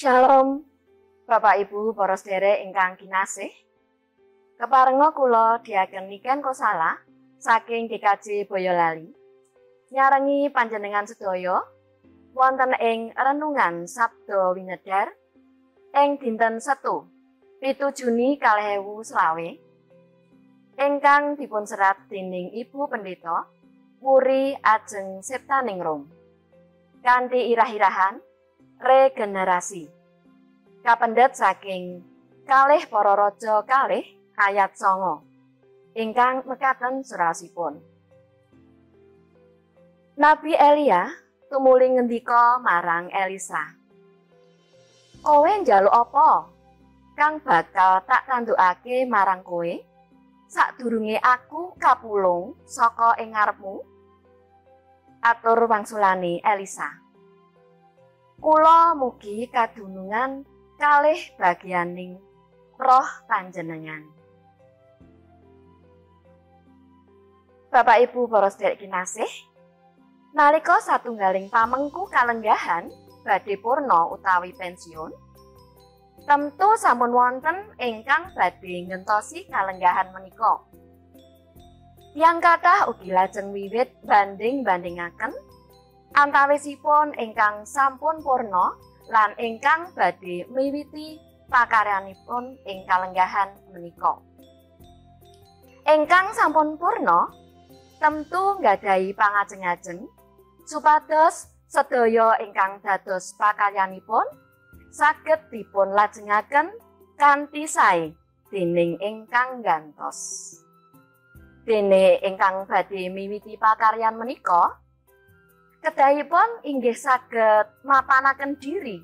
Shalom, Bapak Ibu para sedherek ingkang kinasih. Keparenga kula Diaken Niken Kosala saking GKJ Boyolali nyarengi panjenengan sedaya wonten ing renungan Sabda Winedhar ing dinten Setu 7 Juni 2025 ingkang dipun serat dening Ibu Pendeta Wuri Ajeng Septaningrum kanthi irah-irahan regenerasi kapendhet saking kalih para raja kalih ayat 9 ingkang mekaten surasipun. Nabi Elia tumuli ngendika marang Elisa, "Kowe njaluk apa kang bakal tak tandukake marang kowe sadurunge aku kapulung saka ing ngarepmu?" Atur wangsulane Elisa, "Kula mugi kadunungan kalih bagianing roh panjenengan." Bapak Ibu para sedherek kinasih, nalika satunggaling pamengku kalenggahan badhe purna utawi pensiun, tentu sampun wonten ingkang badhe ngentosi kalenggahan menika. Tiyang kathah ugi lajeng wiwit banding-bandingaken antawisipun ingkang sampun purna lan ingkang badhe miwiti pakaryanipun ing kalenggahan menika. Ingkang sampun purna tentu nggadahi pangajeng-ajeng supados sedaya ingkang dados pakaryanipun saged dipun lajengaken kanthi sae dening ingkang nggantos. Dene ingkang badhe miwiti pakaryan menika kedahipun inggih saged mapanaken diri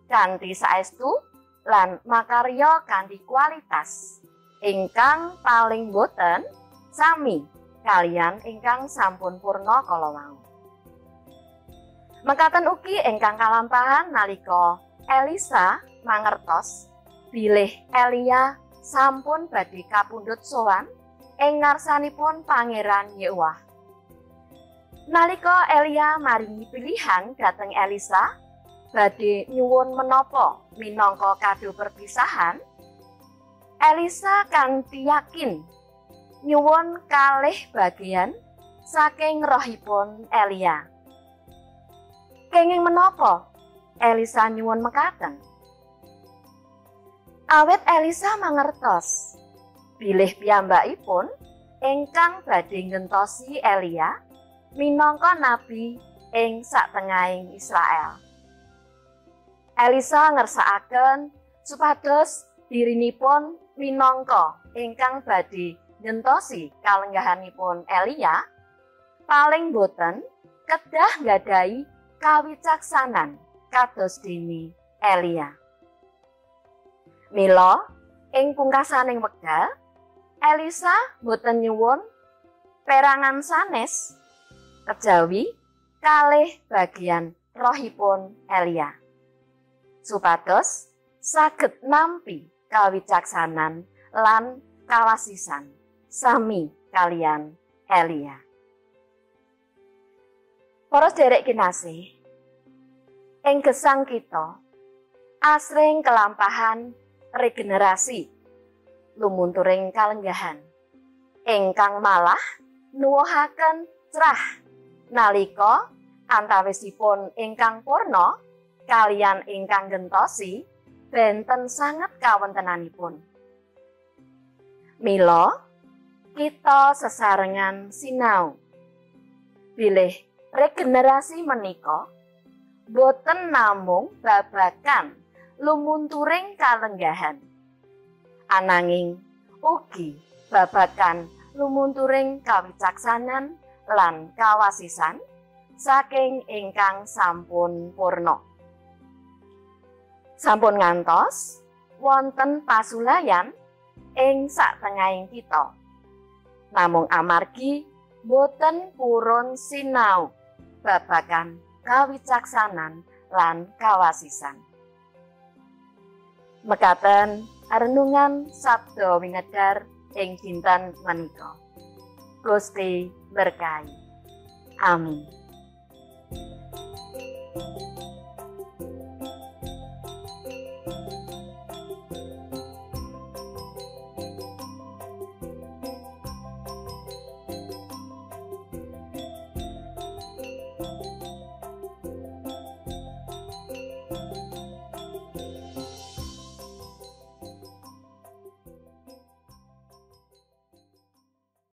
kanthi saestu lan makarya kanthi kualitas ingkang paling boten sami kalian ingkang sampun purna kala wau. Mekaten ugi ingkang kalampahan nalika Elisa mangertos bilih Elia sampun badhe kapundhut sowan ing ngarsanipun Pangeran Yehuwah. Nalika Elia maringi pilihan dhateng Elisa badhe nyuwun menapa minangka kado perpisahan, Elisa kanthi yakin nyuwun kalih bagian saking rohipun Elia. Kenging menapa Elisa nyuwun mekaten? Awit Elisa mangertos bilih piyambakipun ingkang badhe ngentosi Elia minangka nabi ing satengahing Israel. Elisa ngersakaken supados dirinipun minangka ingkang badhe ngentosi kalenggahanipun Elia paling boten kedah nggadahi kawicaksanan kados dene Elia. Mila ing pungkasaning wekdal Elisa boten nyuwun perangan sanes kejawi kalih bagian rohipun Elia supados saged nampi kawicaksanan lan kawasisan sami kalian Elia. Para sedherek kinasih, ing gesang kita asring kelampahan regenerasi lumunturing kalenggahan ingkang malah nuwuhaken crah nalika antawisipun ingkang purna kalian ingkang gentosi benten sanget kawontenanipun. Mila kita sesarengan sinau bilih regenerasi menika boten namung babagan lumunturing kalenggahan, ananging ugi babagan lumunturing kawicaksanan lan kawasisan saking ingkang sampun purna. Sampun ngantos wonten pasulayan ing satengahing kita, namung amargi boten purun sinau babagan kawicaksanan lan kawasisan. Mekaten renungan Sabda Winedhar ing dinten menika. Gusti berkahi. Amin.